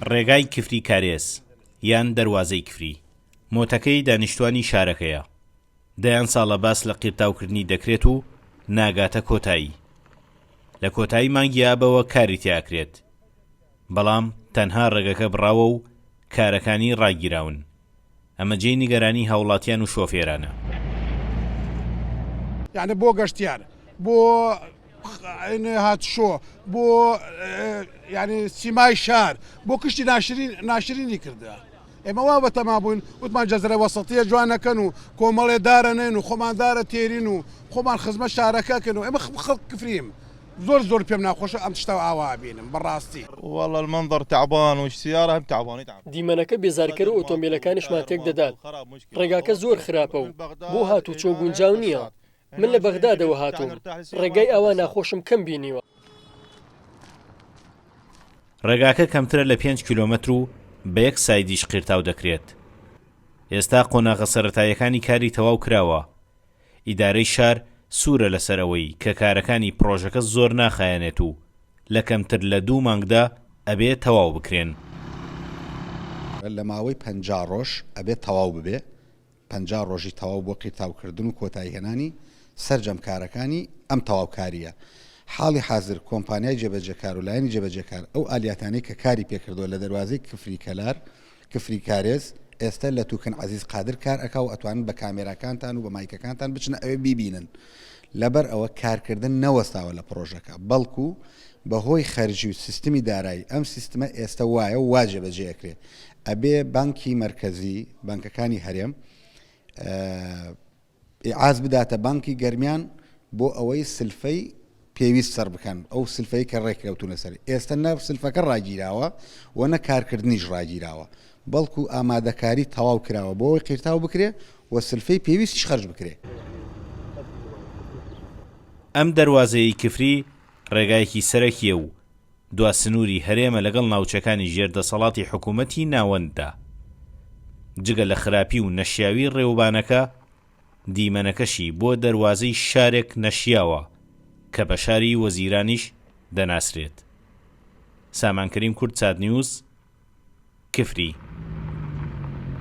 ڕێگای کفری کارێز یان دەروازەی کفری مۆتەکەی دانیشتوانی شارەکەیە. دەیان ساڵە باس لە قیرتاوکردنی دەکرێت و ناگاتە کۆتایی. لە کۆتایی مانگی ئابەوە کاری تیاکرێت. بەڵام تەنها ڕێگەکە بڕاوە و کارەکانی ڕاگیراون. ئەمە جێی نیگەرانی هاوڵاتیان و شۆفێرانە. یانی بۆ گەشتیار بۆ هاتشۆ بۆ یانی سیمای شار بۆ کشتی ناشرین ناشرینی کردە ئێمە وا بەتەما بووین وتمان جەزرە وەسەتیە جوانەکەن و کۆمەڵێ دارەنێن و خۆمان دارە تێرین و خۆمان خزمەت شارەکەکەن و ئێمە خەڵک کفریم زۆر زۆر پێم ناخۆشە ئەم شتە ئاوا ئەبینم بەڕاستی. واللە المنظر تعبان والسيارة هم تعبان يتعب. دیمەنەکە بێزارکەرە و ئۆتۆمبێلەکانیشمان تێکدەدات، ڕێگاکە زۆر خراپە و بۆ هاتوچۆ گونجاو نییە، من لە بەغدادەوە هاتووم، ڕێگای ئاوا ناخۆشم کەم بینیوە. ڕێگاکە کەمترە لە پێنج کیلۆمەتر و بە یەک سایدیش قیرتاو دەکرێت. ئێستا قۆناغە سەرەتاییەکانی کاری تەواو کراوە، ئیدارەی شار سوورە لەسەر ئەوەی کە کارەکانی پڕۆژەکە زۆر ناخایەنێت و لە کەمتر لە دوو مانگدا ئەبێ تەواو بکرێن. لە ماوەی 50 ڕۆژ ئەبێ تەواو ببێ، 50 ڕۆژی تەواو بۆ قیرتاوکردن و کۆتاییهێنانی سەرجەم کارەکانی ئەم تەواوکارییە. حاڵی حازر کۆمپانیای جێبەجێکار و لایەنی جێبەجێکار ئەو ئالیاتانەی کە کاری پێکردووە لە دەروازەی کفری کەلار کفری کارێز ئێستە لە توکن عەزیز قادر کار ئەکا و ئەتوانن بە کامێراکانتان و بە مایکەکانتان بچنە ئەوێ بیبینن لەبەر ئەوە کارکردن نەوەستاوە لە پڕۆژەکە بەڵکو بە هۆی خەرجی و سیستمی دارایی ئەم سیستمە ئێستە وایە و وا جێبەجێ ئەکرێ ئەبێ بانکی مەرکەزی بانکەکانی هەرێم ئیعاز بداتە بانکی گەرمیان بۆ ئەوەی سلفەی پێویست سەر بکەن، ئەو سلفەی کە ڕێککەوتوون لەسەری، ئێستە نە سلفەکە ڕاگیراوە و نە کارکردنیش ڕاگیراوە، بەڵکو ئامادەکاری تەواو کراوە بۆ ئەوەی قیرتاو بکرێ و سلفەی پێویستیش خەرج بکرێ. ئەم دەروازەیەی کفری ڕێگایەکی سەرەکییە و دوا سنووری هەرێمە لەگەڵ ناوچەکانی ژێر دەسەڵاتی حکوومەتی ناوەنددا. جگە لە خراپی و نەشیاوی ڕێوبانەکە، دیمەنەکەشی بۆ دەروازەی شارێک نەشیاوە کە بە شاری وەزیرانیش دەناسرێت. سامان کەریم کوردسات نیوز، کفری.